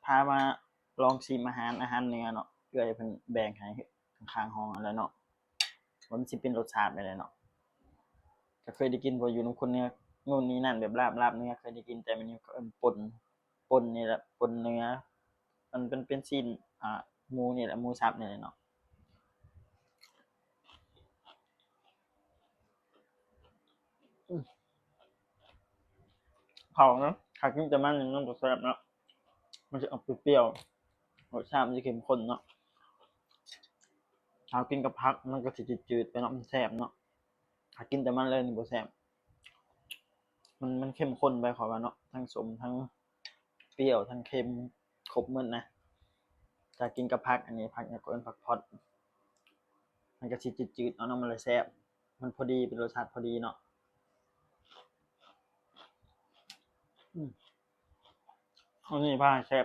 ພາມາລອງຊີມອາຫານ ອາຫານເໜືອເນາະ ເອື້ອຍເພິ່ນແບ່ງໃຫ້ຂ້າງໆຫ້ອງຫັ້ນແຫຼະເນາະ ວ່າມັນຊິເປັນລົດຊາດແນວໃດເນາະ. ກໍເຄີຍໄດ້ກິນ ເພາະຢູ່ນຳຄົນເໜືອ ໂນ່ນນີ້ນັ້ນ ແບບລາບ ລາບເໜືອເຄີຍໄດ້ກິນ ແຕ່ມັນຍັງເອີ້ນປົ່ນ ປົ່ນນີ້ແຫຼະ ປົ່ນເໜືອ ມັນເປັນ ເປັນຊີ້ນ ອ່າ ໝູນີ້ແຫຼະ ໝູສັບນີ້ແຫຼະເນາະ. ອືມ ເຂົ້ານະ ຖ້າກິນແຕ່ມັນນີ້ມັນບໍ່ແຊບເນາະ ມັນຊິອອກປ່ຽວໆ ລົດຊາດມັນຊິເຂັ້ມຂຸ້ນເນາະ. ຖ້າກິນກັບຜັກມັນກໍຊິຈືດໆໄປເນາະ ມັນແຊບເນາະ. ຖ້າກິນແຕ່ມັນເລີຍນີ້ບໍ່ແຊບ ມັນ ມັນເຂັ້ມຂຸ້ນໄປ ຂ້ອຍວ່າເນາະ ທັງສົ້ມ ທັງປ່ຽວ ທັງເຄັມ ຄົບໝົດນະ. ຖ້າກິນກັບຜັກ ອັນນີ້ຜັກຫຍັງ ເອີ້ນຜັກພອດ ມັນກໍຊິຈືດໆເນາະ ມັນເລີຍແຊບ ມັນພໍດີ ເປັນລົດຊາດພໍດີເນາະ. ອືມ ອັນນີ້ພາແຊບ